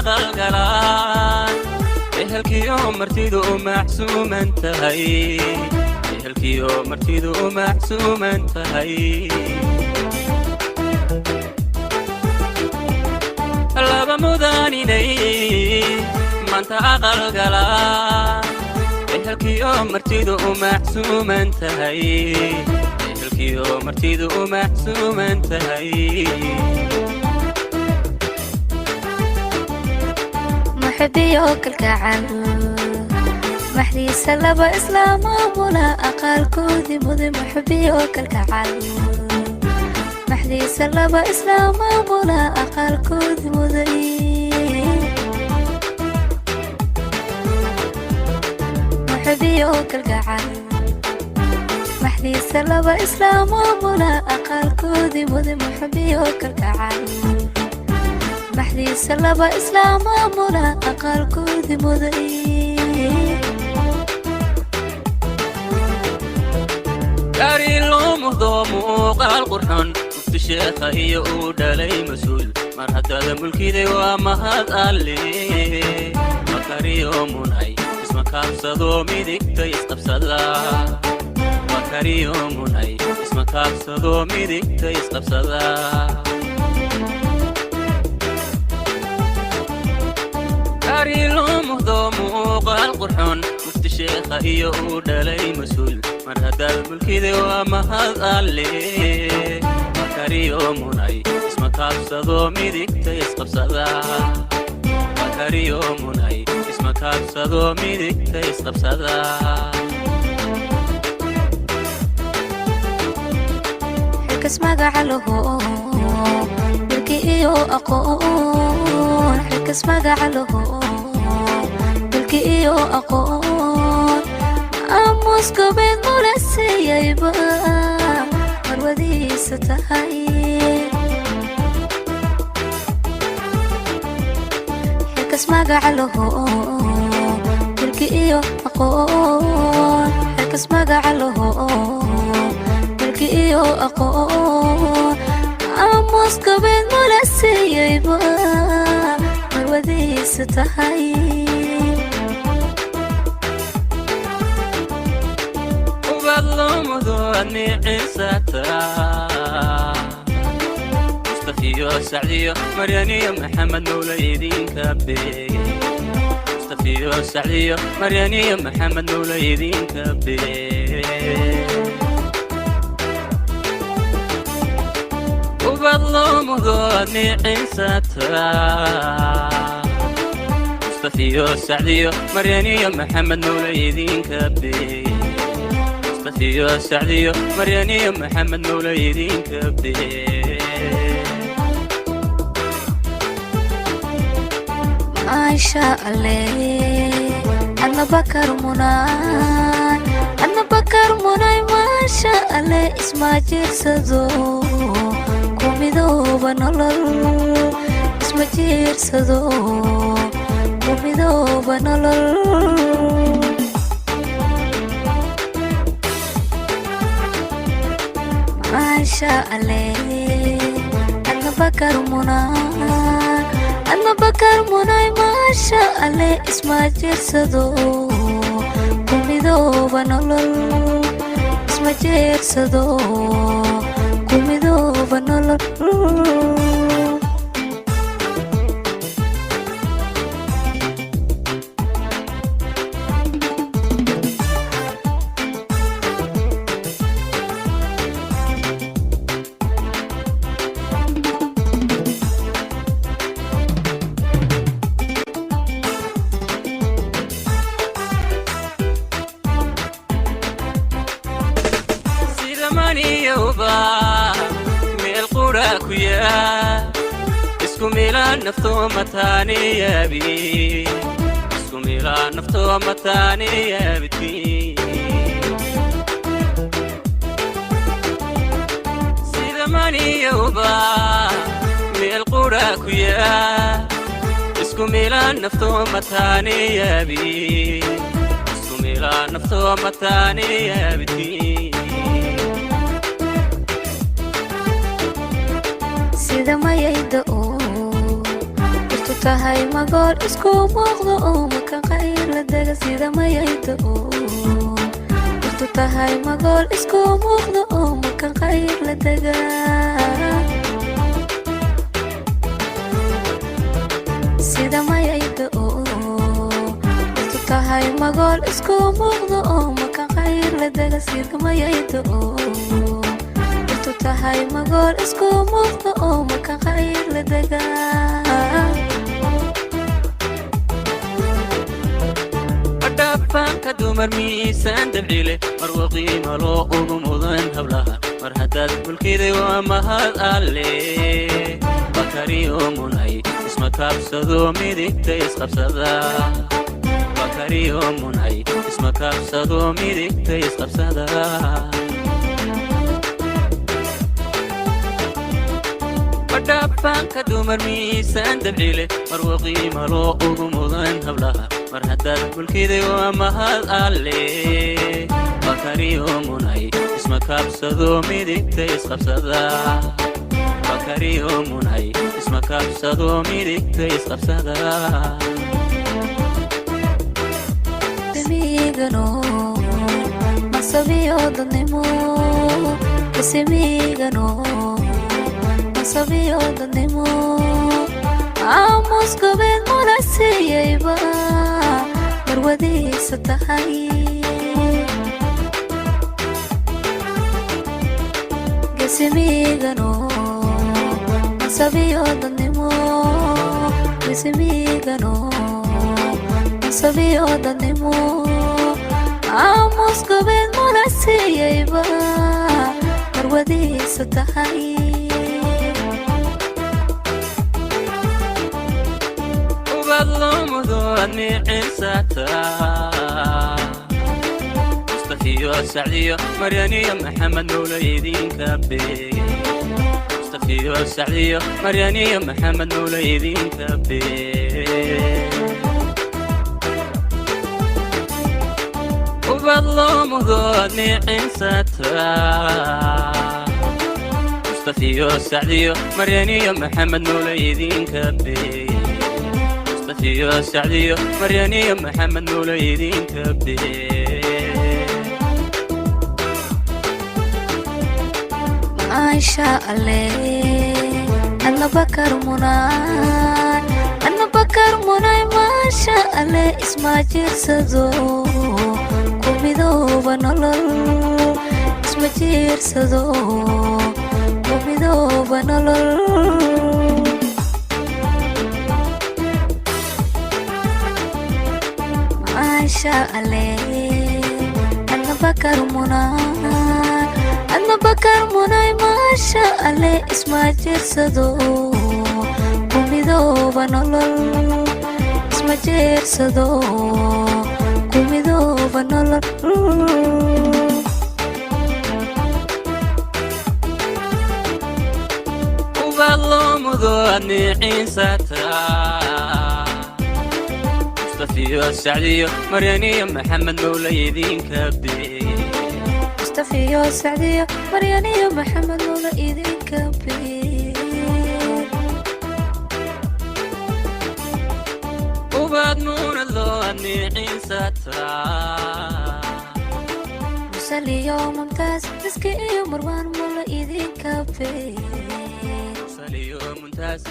Aqal galaan, ehelkiyo martidu u macsuuman tahay, ehelkiyo martidu u macsuuman tahay. Laba mudaninay maanta aqal galaan, ehelkiyo martidu u macsuuman tahay, ehelkiyo martidu u macsuuman tahay. Muxubiyo kalgacal maxdiisa laba islaamamula aqaalkoodii muday. Muxubiyo kalgacal maxdiisa laba islaamamula aqaalkoodii muday. Muxubiyo kalgacal maxdiisa laba islaamamula aqaalkoodii muday. Muxubiyo kalgacal maxdiisa laba islaamamula aqaalkoodii muday. Gaari loo muhdo muuqaal qurxon, mufti sheekha iyo uu dhalay mas-uul. Mar haddaada mulkiday waa mahad Alle. Makariyo munay isma kaabsado, midigta isqabsada. Makariyo munay isma kaabsado, midigta isqabsada. Gaari loo muhdo muuqaal qurxon, mufti sheekha iyo uu dhalay mas-uul. Mar haddaad mulkiday waa mahad Alle. Makariyo munay isma kaabsado, midigta isqabsada. Makariyo munay isma kaabsado, midigta isqabsada. Xilkas magaca laho, milki iyo aqoon. Xilkas magaca laho, milki iyo aqoon. Aamus gobeed mula siiyayba marwadiisa tahay. Xilkas magaca laho, milki iyo aqoon. Xilkas magaca laho, milki iyo aqoon. Aamus gobeed mula siiyayba marwadiisa tahay. Ubad loo mudo adnicisata, Mustafiyo Sacdiyo Maryaniyo Maxamed mawla idinka beege. Mustafiyo Sacdiyo Maryaniyo Maxamed mawla idinka beege. Ubad loo mudo adnicisata, Mustafiyo Sacdiyo Maryaniyo Maxamed mawla idinka beege. Mustafiyo Sacdiyo Maryaniyo Maxamed mawla idinka beege. Maasha alle, adna bakar munay, adna bakar munay. Maasha alle, isma jirsado ku midooba nolol. Isma jirsado ku midooba nolol. Maasha alle, adna bakar munay, adna bakar munay. Maasha alle, isma jirsado ku midooba nolol. Isma jirsado ku midooba nolol. Sida maniyowba meel qura ku yaa, isku mila nafto mataaniyabi, isku mila nafto mataaniyabti. Sida maniyowba meel qura ku yaa, isku mila nafto mataaniyabi, isku mila nafto mataaniyabti. Sida mayayda oo dhirtu Tahay magool isku muuqdo oo makan qayr la dega sida mayayda oo. Dhirtu tahay magool isku muuqdo oo makan qayr la dega sida mayayda oo. Dhirtu tahay magool isku muuqdo oo makan qayr la dega sida mayayda oo. Dhirtu tahay magool isku muuqdo oo makan qayr la dega. Dhafanka dumar miisaan dabcile, marwa qiimo loo ugu mudan hablaha, mar haddaad mulkiday waa mahad alle. Bakariyo munay isma kaabsado, midigta isqabsada. Bakariyo munay isma kaabsado, midigta isqabsada. Dhafanka dumar miisaan dabcile, marwa qiimo loo ugu mudan hablaha, mar haddaad mulkiday waa mahad alle. Bakariyo munay isma kaabsado, midigta isqabsada. Bakariyo munay isma kaabsado, midigta isqabsada. Isimigano masabiyo dadnimo, isimigano masabiyo dadnimo, aamus gobeed mula siiyeyba marwadiisa tahay. Gesimigano masabiyo dadnimo, gesimigano masabiyo dadnimo, aamus gobeed mula siiyeyba marwadiisa tahay. Ubad loo mudo adniicinsata, Mustafiyo Sacdiyo Maryaniyo Maxamed mawla idinka beege. Mustafiyo Sacdiyo Maryaniyo Maxamed mawla idinka beege. Ubad loo mudo adniicinsata, Mustafiyo Sacdiyo Maryaniyo Maxamed mawla idinka beege. Mustafiyo Sacdiyo Maryaniyo Maxamed mawla idinka beege. Maasha alle, adna bakar munay, adna bakar munay, maasha alle, isma jirsado ku midooba nolol, isma jirsado ku midooba nolol. Maasha alle, adna bakar munay, adna bakar munay, maasha alle, isma jirsado ku midooba nolol, isma jirsado ku midooba nolol. Ubad loo mudo adniicinsata, Mustafiyo Sacdiyo Maryaniyo Maxamed mawla idinka beege. Mustafiyo Sacdiyo Maryaniyo Maxamed mawla idinka beer. Ubad muunad loo adniicinsata, Musaliyo Mumtaas, Miski iyo Marwaan mawla idinka beer. Saliyo Muntaas.